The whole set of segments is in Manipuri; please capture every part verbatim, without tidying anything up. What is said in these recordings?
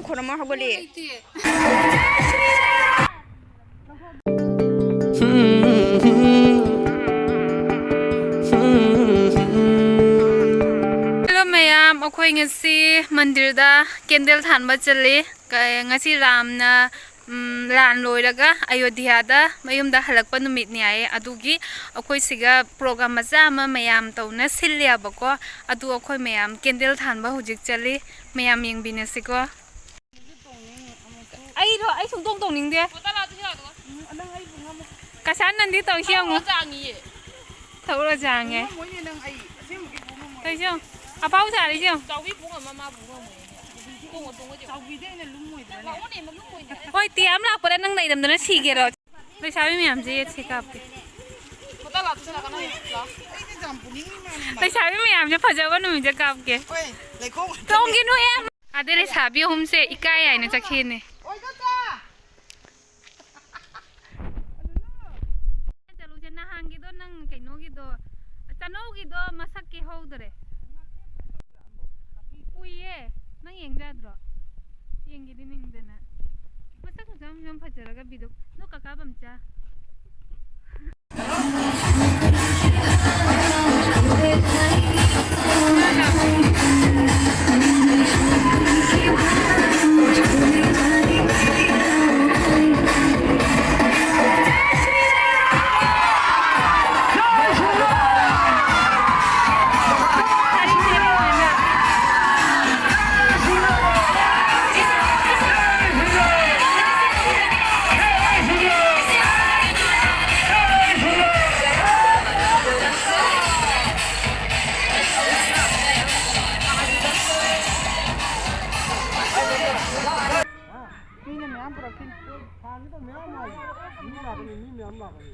ꯈꯣꯟ ꯑꯃ ꯍꯧꯒꯠꯂꯛꯑꯦ꯫ ꯍꯦꯜꯂꯣ ꯃꯌꯥꯝ, ꯑꯩꯈꯣꯏ ꯉꯁꯤ ꯃꯟꯗꯤꯔꯗ ꯀꯦꯟꯗꯜ ꯊꯥꯟꯕ ꯆꯠꯂꯤ꯫ ꯀ-, ꯉꯁꯤ ꯔꯥꯝꯅ, ꯎꯝ, ꯂꯥꯟ ꯂꯣꯏꯔꯒ ꯑꯌꯣꯙ꯭ꯌꯥꯗ ꯃꯌꯨꯝꯗ ꯍꯜꯂꯛꯄ ꯅꯨꯃꯤꯠꯅꯤ ꯍꯥꯏꯌꯦ꯫ ꯑꯗꯨꯒꯤ ꯑꯩꯈꯣꯏ ꯁꯤꯒ ꯄ꯭ꯔꯣꯒ꯭ꯔꯥꯝ ꯃꯆꯥ ꯑꯃ ꯃꯌꯥꯝ ꯇꯧꯅ ꯁꯤꯜꯂꯦꯕꯀꯣ꯫ ꯑꯗꯨ ꯑꯩꯈꯣꯏ ꯃꯌꯥꯝ ꯀꯦꯟꯗꯜ ꯊꯥꯟꯕ ꯍꯧꯖꯤꯛ ꯆꯠꯂꯤ꯫ ꯃꯌꯥꯝ ꯌꯦꯡꯕꯤꯅꯁꯤꯀꯣ꯫ ꯑꯩꯔꯣ? ꯑꯩ ꯁꯨꯡꯇꯣꯡ ꯇꯣꯡꯅꯤꯡꯗꯦ꯫ ꯀꯁꯥꯟ ꯅꯟꯗꯤ ꯇꯧꯁꯤ ꯌꯦꯡꯉꯨ꯫ ꯊꯧꯔ ꯆꯥꯡꯉꯦ꯫ ꯇꯧꯁꯤ ꯌꯦꯡꯉꯨ꯫ ꯑꯄꯥꯎ ꯁꯥꯔꯤꯁꯤ ꯌꯦꯡꯉꯨ꯫ ꯍꯣꯏ, ꯇꯦ ꯑꯃ ꯂꯥꯛꯄꯗ ꯅꯪ ꯂꯩꯔꯝꯗꯅ ꯁꯤꯒꯦꯔꯣ? ꯂꯩꯁꯥꯕꯤ ꯃꯌꯥꯝꯁꯦ ꯌꯦꯠꯁꯦ ꯀꯥꯞꯀꯦ꯫ ꯂꯩꯁꯥꯕꯤ ꯃꯌꯥꯝꯁꯦ ꯐꯖꯕ ꯅꯨꯃꯤꯠꯁꯦ ꯀꯥꯞꯀꯦ꯫ ꯇꯣꯡꯒꯤꯅꯨꯍꯦ꯫ ꯑꯗꯩ ꯂꯩꯁꯥꯕꯤ ꯑꯍꯨꯝꯁꯦ ꯏꯀꯥꯏ ꯍꯥꯏꯅ ꯆꯠꯈꯤꯅꯦ꯫ ꯆꯠꯂꯨꯁꯦ, ꯅꯍꯥꯟꯒꯤꯗꯣ ꯅꯪ ꯀꯩꯅꯣꯒꯤꯗꯣ, ꯆꯅꯧꯒꯤꯗꯣ ꯃꯁꯛ ꯀꯦꯍꯧꯗ꯭ꯔꯦ꯫ ꯎꯏꯌꯦ, ꯅꯪ ꯌꯦꯡꯖꯥꯗ꯭ꯔꯣ? ꯌꯦꯡꯒꯦꯗꯤ ꯅꯤꯡꯗꯅ꯫ ꯃꯁꯛ ꯐꯖꯕ ꯌꯥꯝ ꯐꯖꯔꯒ ꯕꯤꯗꯣ, ꯅꯣ ꯀꯀꯥ ꯕꯝꯆꯥ꯫ ꯃꯤꯅ ꯃꯌꯥꯝ ꯄꯨꯔꯛꯈꯤꯅꯤ꯫ ꯊꯥꯡꯒꯤꯗꯣ ꯃꯌꯥꯝ ꯂꯥꯛꯏ꯫ ꯃꯤ ꯂꯥꯛꯀꯅꯤ, ꯃꯤ ꯃꯌꯥꯝ ꯂꯥꯛꯀꯅꯤ꯫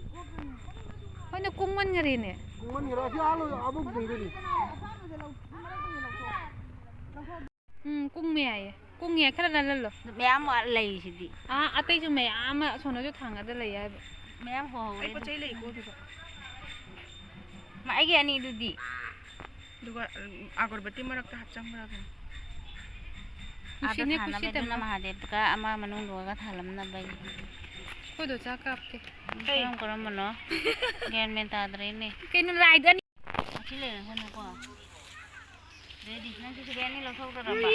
ꯍꯣꯏꯅꯦ, ꯀꯨꯡꯃꯟꯈꯔꯦꯅꯦ꯫ ꯀꯨꯡꯃꯟꯈꯔꯦ꯫ ꯑꯁꯤ ꯑꯥ ꯂꯣꯏ ꯑꯕꯣꯛ ꯇꯣꯡꯗꯣꯏꯅꯤ꯫ ꯎꯝ, ꯀꯨꯡꯃꯦ ꯍꯥꯏꯌꯦ꯫ ꯀꯨꯡꯉꯦ, ꯈꯔ ꯂꯜꯍꯜꯂꯣ꯫ ꯃꯌꯥꯝ ꯂꯩꯔꯤꯁꯤꯗꯤ꯫ ꯑꯥ, ꯑꯇꯩꯁꯨ ꯃꯌꯥꯝ ꯑꯃ ꯑꯁꯣꯝꯗꯁꯨ ꯊꯥꯡꯒꯗ ꯂꯩ ꯍꯥꯏꯕ꯫ ꯃꯌꯥꯝ ꯍꯣꯍꯧꯔꯦ ꯑꯩ ꯄꯣꯠ ꯑꯗꯨꯝ꯫ ꯆꯩ ꯂꯩꯀꯣ ꯑꯗꯨꯗ꯫ ꯃꯥ, ꯑꯩꯒꯤ ꯑꯅꯤꯗꯨꯗꯤ? ꯑꯗꯨꯒ, ꯎꯝ, ꯑꯒꯔꯕꯇꯤ ꯃꯔꯛꯇ ꯍꯥꯞꯆꯟꯈ꯭ꯔꯕꯅꯤ꯫ ꯑꯥꯗ ꯀꯨꯁꯤꯅꯦ, ꯊꯥꯅꯕ ꯀꯨꯁꯤ ꯑꯗꯨꯅ ꯇꯝꯃꯣ꯫ ꯃꯍꯥꯗꯦꯕꯀ ꯑꯃ ꯃꯅꯨꯡꯗꯨꯒ ꯊꯥꯜꯂꯝꯅꯕꯒꯤ꯫ ꯑꯩꯈꯣꯏꯗꯣ ꯆꯥꯛ ꯀꯥꯞꯀꯦ꯫ ꯀꯔꯝ ꯀꯔꯝꯕꯅꯣ? ꯒ꯭ꯌꯥꯟ ꯃꯦꯟ ꯇꯥꯗ꯭ꯔꯦꯅꯦ꯫ ꯀꯩꯅꯣ, ꯂꯥꯏꯗ ꯑꯅꯤ꯫ ꯑꯁꯤ ꯂꯩꯔꯦ, ꯍꯣꯏꯅꯀꯣ꯫ ꯑꯗꯩꯗꯤ ꯅꯪꯁꯨ ꯁꯤꯗꯩ ꯑꯅꯤ ꯂꯧꯊꯣꯛꯇꯣꯔꯕ?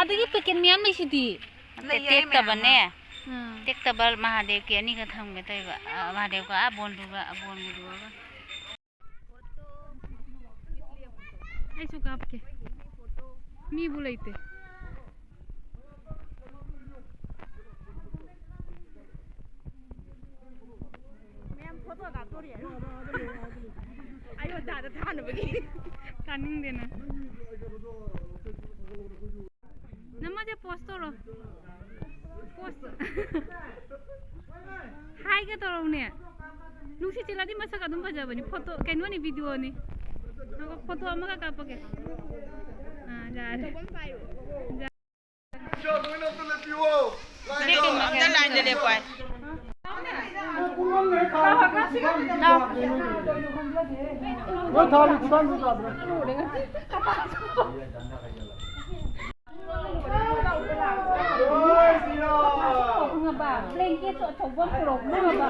ꯑꯗꯒꯤ ꯄꯦꯀꯦꯠ ꯃꯌꯥꯝ ꯂꯩꯁꯤꯗꯤ꯫ ꯅꯠꯇꯦ, ꯂꯩꯌꯦ, ꯑꯩ ꯃꯌꯥꯝ ꯇꯦꯛꯇꯕꯅꯦ꯫ ꯑꯃ꯫ ꯎꯝ꯫ ꯇꯦꯛꯇꯕ ꯃꯍꯥꯗꯦꯕꯀꯤ ꯑꯅꯤꯒ ꯊꯝꯒꯦ ꯇꯧꯕ꯫ ꯑ, ꯃꯍꯥꯗꯦꯕꯀ ꯑꯥ ꯕꯣꯟꯗꯨꯒ, ꯑ, ꯕꯣꯟꯒꯤꯗꯨꯒ꯫ ꯑꯩꯁꯨ ꯀꯥꯞꯀꯦ꯫ ꯃꯤꯕꯨ ꯂꯩꯇꯦ꯫ ꯃꯌꯥꯝ ꯐꯣꯇꯣ ꯀꯥꯞꯇꯣꯔꯤ꯫ ꯑꯩꯉꯣꯟꯗ ꯊꯥꯅꯕꯒꯤ꯫ ꯇꯥꯅꯤꯡꯗꯦꯅ꯫ ꯅꯃꯁꯦ ꯄꯣꯁ ꯇꯧꯔꯣ꯫ ꯄꯣꯁ꯫ ꯍꯥꯏꯒ ꯇꯧꯔꯛꯎꯅꯦ꯫ ꯅꯨꯡꯁꯤꯠ ꯆꯦꯜꯂꯗꯤ ꯃꯁꯛ ꯑꯗꯨꯝ ꯐꯖꯕꯅꯤ꯫ ꯐꯣꯇꯣ, ꯀꯩꯅꯣꯅꯤ, ꯚꯤꯗꯤꯑꯣꯅꯤ꯫ ꯉꯥꯏꯈꯣ, ꯐꯣꯇꯣ ꯑꯃꯒ ꯀꯥꯞꯄꯒꯦ꯫ ꯑꯥ, ꯌꯥꯔꯦ꯫ ꯑꯝꯇ ꯂꯥꯏꯟꯗ ꯂꯦꯞꯄꯣ ꯍꯥꯏ꯫ ꯈꯪꯉꯕ? ꯕ꯭ꯂꯦꯡꯀꯦꯠꯁꯨ ꯑꯆꯧꯕ ꯄꯨꯔꯛꯎ, ꯈꯪꯉꯕ?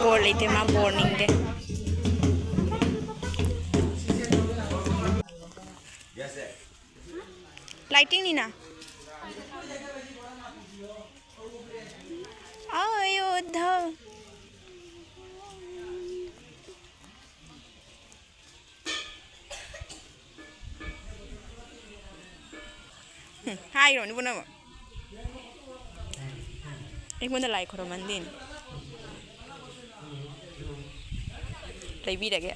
ꯕꯣꯔ ꯂꯩꯇꯦ, ꯃꯥ ꯕꯣꯔ ꯅꯤꯡꯗꯦ꯫ Lighting ꯅꯤꯅ꯫ ꯑꯌꯣꯙ꯫ ꯍꯨꯝ, ꯍꯥꯏꯔꯣꯅꯦ ꯄꯨꯝꯅꯃꯛ꯫ ꯑꯩꯉꯣꯟꯗ ꯂꯥꯏ ꯈꯣꯏꯔꯝꯍꯟꯗꯦꯅꯦ꯫ ꯂꯩꯕꯤꯔꯒꯦ꯫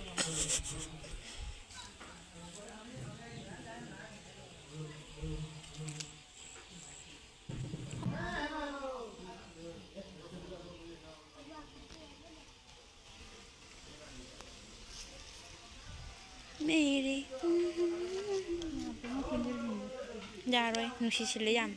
ꯃꯦꯔꯤ꯫ ꯌꯥꯔꯣꯏ, ꯅꯨꯡꯁꯤ ꯁꯤꯜꯂꯦ ꯌꯥꯝ꯫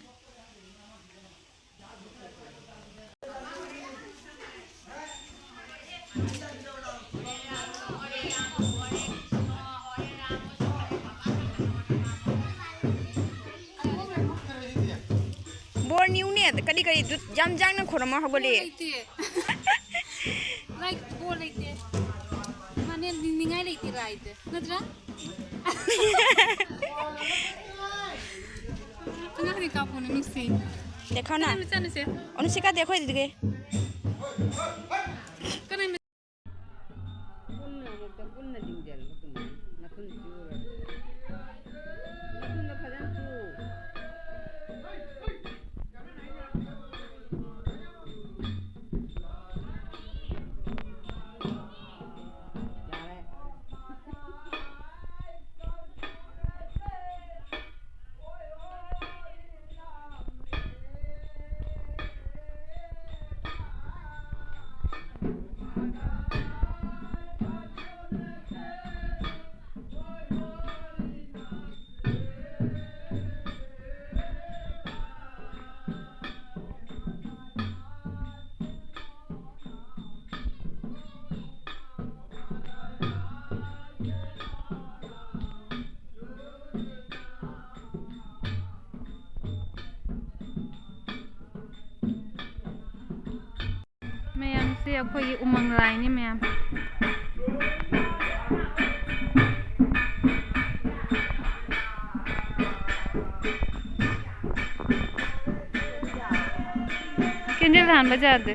ꯕꯣꯔ ꯅꯤꯎꯅꯦ, ꯀꯔꯤ ꯀꯔꯤ ꯗꯨꯠ ꯌꯥꯝ ꯌꯥꯡꯅ ꯈꯣꯏꯔꯝꯃ ꯍꯧꯒꯠꯂꯦ꯫ ꯂꯩꯇꯦ꯫ ꯂꯥꯏ, ꯕꯣꯔ ꯂꯩꯇꯦ꯫ ꯃꯥꯅꯦ, ꯅꯤꯡꯅꯤꯡꯉꯥꯏ ꯂꯩꯇꯦ ꯂꯥꯏꯗ꯫ ꯅꯠꯇ꯭ꯔꯥ? ꯑꯉꯥꯡꯗꯤ ꯀꯥꯞꯄꯣꯅꯦ, ꯅꯨꯡꯁꯤ꯫ ꯗꯦꯈꯣ ꯅꯥ꯫ ꯀꯅꯥꯏ ꯃꯆꯥꯅꯣꯁꯦ? ꯑꯣꯅꯨꯁꯤꯀꯥ, ꯗꯦꯈꯣ ꯏꯗꯤꯒꯦ꯫ ꯀꯅꯥꯏ ꯃ- ꯄꯨꯟꯅ ꯑꯃꯨꯛꯇ ꯄꯨꯟꯅ ꯂꯤꯡꯖꯜꯂꯨ ꯑꯗꯨꯃꯥꯏꯅ꯫ ꯃꯊꯨꯟ ꯆꯨꯔꯒ꯫ ꯃꯊꯨꯟꯗꯣ ꯐꯖꯅ ꯆꯨ꯫ ꯌꯥꯔꯦ꯫ ꯃꯌꯥꯝꯁꯦ ꯑꯩꯈꯣꯏꯒꯤ ꯎꯃꯪ ꯂꯥꯏꯅꯤ ꯃꯌꯥꯝ꯫ ꯀꯦꯟꯗꯜ ꯊꯥꯟꯕ ꯌꯥꯗꯦ꯫